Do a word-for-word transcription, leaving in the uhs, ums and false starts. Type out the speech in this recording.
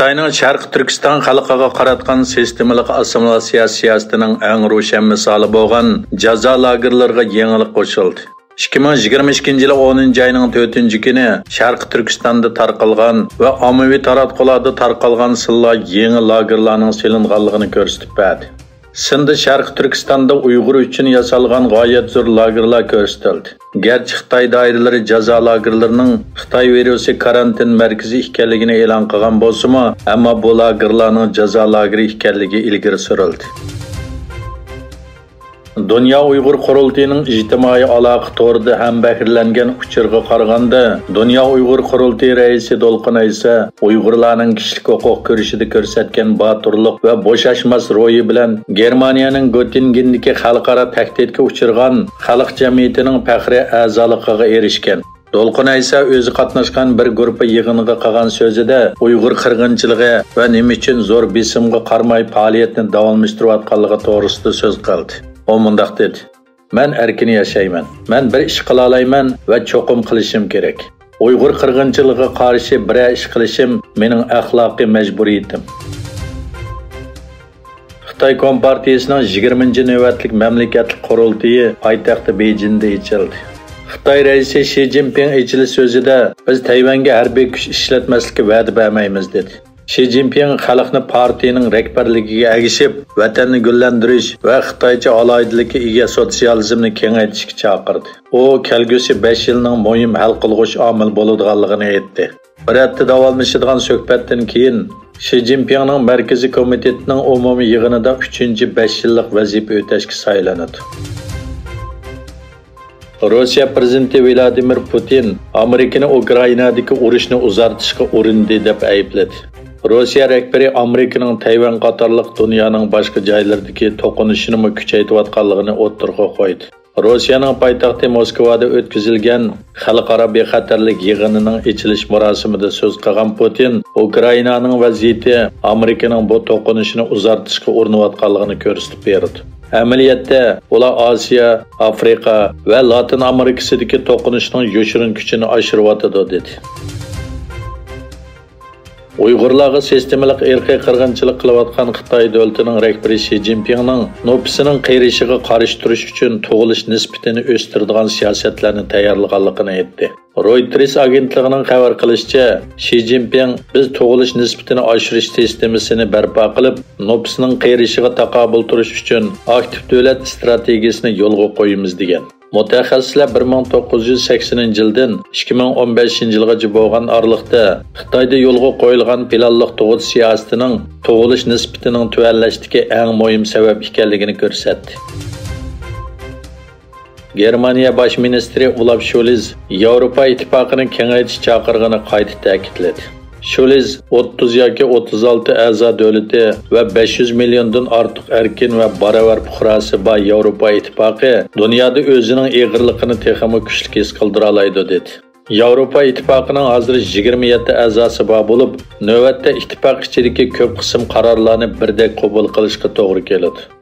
خىتاينىڭ شەرقىي تۈركىستان خەلقىگە قاراتقان سىستېمىلىق ئاسسىمىلياتسىيە سىياسىتىنىڭ ئەڭ روشەن مىسالى بولغان جازا لاگېرلىرىغا يېڭىلىق قوشۇلدى. ئىككى مىڭ يىگىرمە ئىككىنچى يىلى ئونىنچى ئاينىڭ تۆتىنچى كۈنى شەرقىي تۈركىستاندا تارقالغان ۋە ئاممىۋى تاراتقۇلاردا تارقالغان سىنلار يېڭى لاگېرلارنىڭ سېلىنغانلىقىنى كۆرسىتىپ بەردى. سىندا شەرقىي تۈركىستاندا ئۇيغۇر ئۈچۈن ياسالغان غايەت زور لاگېرلار كۆرسىتىلدى. گەرچە خىتاي دائىرىلىرى جازا لاگېرلىرىنىڭ خىتاي ۋىرۇسى كارانتىن مەركىزى ئىكەنلىكىنى ئېلان قىلغان بولسىمۇ، ئەمما بۇ لاگېرلارنىڭ جازا لاگېرى ئىكەنلىكى ئىلگىرى سۈرۈلدى. دۇنيا ئۇيغۇر قۇرۇلتىيىنىڭ ئىجتىمائىي ئالاقە تورىدا ھەمبەھىرلەنگەن ئۇچۇرغا قارىغاندا، دۇنيا ئۇيغۇر قۇرۇلتىيى رەئىسى دولقۇن ئەيسا ئۇيغۇرلارنىڭ كىشىلىك ھوقۇق كۈرىشىدە كۆرسەتكەن باتۇرلۇق ۋە بوشاشماس روھى بىلەن گېرمانىيەنىڭ گۆتتىنگېندىكى خەلقئارا تەھدىتكە ئۇچرىغان خەلق جەمئىيىتىنىڭ پەخرىي ئەزالىقىغا ئېرىشكەن. دولقۇن ئەيسا ئۆزى قاتناشقان بىر گۇرۇپپا يىغىنىغا قىلغان سۆزىدە ئۇيغۇر قىرغىنچىلىقى ۋە نېمە ئۈچۈن زور بېسىمغا قارىماي پائالىيەتنى داۋاملاشتۇرۇۋاتقانلىقى توغرىسىدا سۆز قىلدى. ئۇ مۇنداق دېدى: مەن ئەركىن ياشايمەن. مەن بىر ئىش قىلالايمەن ۋە چوقۇم قىلىشىم كېرەك. ئۇيغۇر قىرغىنچىلىقىغا قارشى بىرەر ئىش قىلىشىم مېنىڭ ئەخلاقىي مەجبۇرىيىتىم. خىتاي كومپارتىيىسىنىڭ يىگىرمىنچى نۆۋەتلىك مەملىكەتلىك قۇرۇلتىيى پايتەختى بېيجىڭدا ئېچىلدى. خىتاي رەئىسى شى جىنپىڭ ئېچىلىش سۆزىدە، بىز تەيۋەنگە ھەربىي كۈچ ئىشلەتمەسلىككە ۋەدە بەرمەيمىز، دېدى. شى جىنپىڭ خەلقنى پارتىيىنىڭ رەھبەرلىكىگە ئەگىشىپ، ۋەتەننى گۈللەندۈرۈش ۋە خىتايچە ئالاھىدىلىككە ئىگە سوتسىيالىزمنى كېڭەيتىشكە چاقىردى. ئۇ كەلگۈسى بەش يىلنىڭ مۇھىم ھەل قىلغۇچ ئامىل بولىدىغانلىقىنى ئېيتتى. بىر ھەپتە داۋاملىشىدىغان سۆھبەتتىن كېيىن، شى جىنپىڭنىڭ مەركىزىي كومىتېتىنىڭ ئومۇمىي يىغىنىدا ئۈچىنچى بەش يىللىق ۋەزىپە ئۆتەشكە سايلىنىدۇ. روسىيە پىرېزىدېنتى ۋلادىمىر پۇتىن ئامېرىكىنى ئۇكرائىنادىكى ئۇرۇشنى ئۇزارتىشقا ئۇرۇندى دەپ ئەيىبلىدى. روسىيە رەھبىرى ئامېرىكىنىڭ تەيۋەن قاتارلىق دۇنيانىڭ باشقا جايلىرىدىكى توقۇنۇشىنىمۇ كۈچەيتىۋاتقانلىقىنى ئوتتۇرىغا قويدى. روسىيەنىڭ پايتەختى موسكۋادا ئۆتكۈزۈلگەن خەلقئارا بىخەتەرلىك يىغىنىنىڭ ئېچىلىش مۇراسىمىدا سۆز قىلغان پۇتىن ئۇكرائىنانىڭ ۋەزىيىتى ئامېرىكىنىڭ بۇ توقۇنۇشنى ئۇزارتىشقا ئۇرۇنۇۋاتقانلىقىنى كۆرسىتىپ بېرىدۇ. ئەمەلىيەتتە، ئۇلار ئاسىيا، ئافرىقا ۋە لاتىن ئامېرىكىسىدىكى توقۇنۇشنىڭ يوشۇرۇن كۈچىنى ئاشۇرۇۋاتىدۇ، دېدى. ئۇيغۇرلارغا سىستېمىلىق ئىرقىي قىرغىنچىلىق قىلىۋاتقان خىتاي دۆلىتىنىڭ رەھبىرى شى جىنپىڭنىڭ نوپۇسىنىڭ قېرىشىغا قارشى تۇرۇش ئۈچۈن تۇغۇلۇش نىسبىتىنى ئۆستۈرىدىغان سىياسەتلەرنى تەييارلىغانلىقىنى ئېيتتى. رويتېرس ئاگېنتلىقىنىڭ خەۋەر قىلىشىچە، شى جىنپىڭ، بىز تۇغۇلۇش نىسبىتىنى ئاشۇرۇش سىستېمىسىنى بەرپا قىلىپ، نوپۇسنىڭ قېرىشىغا تاقابىل تۇرۇش ئۈچۈن ئاكتىپ دۆلەت ئىستراتېگىيىسىنى يولغا قويىمىز، دېگەن. مۇتەخەسسىسلەر بىر مىڭ توققۇز يۈز سەكسىنىنچى يىلدىن ئىككى مىڭ ئون بەشىنچى يىلغىچە بولغان ئارىلىقتا خىتايدا يولغا قويۇلغان پىلانلىق تۇغۇت سىياسىتىنىڭ تۇغۇلۇش نىسبىتىنىڭ تۆۋەنلەشتىكى ئەڭ مۇھىم سەۋەب ئىكەنلىكىنى كۆرسەتتى. گېرمانىيە باش مىنىستىرى ئولاف شولز ياۋروپا ئىتتىپاقىنى كېڭەيتىش چاقىرىقىنى قايتا تەكىتلىدى. شولز ئوتتۇز ياكى ئوتتۇز ئالتە ئەزا دۆلىتى ۋە بەش يۈز مىليوندىن ئارتۇق ئەركىن ۋە باراۋەر پۇقراسى بار ياۋروپا ئىتتىپاقى دۇنيادا ئۆزىنىڭ ئېغىرلىقىنى تېخىمۇ كۈچلۈك ھېس قىلدۇرالايدۇ، دېدى. ياۋروپا ئىتتىپاقىنىڭ ھازىر يىگىرمە يەتتە ئەزاسى بار بولۇپ، نۆۋەتتە ئىتتىپاق ئىچىدىكى كۆپ قىسىم قارارلارنى بىردەك قوبۇل قىلىشقا توغرا كېلىدۇ.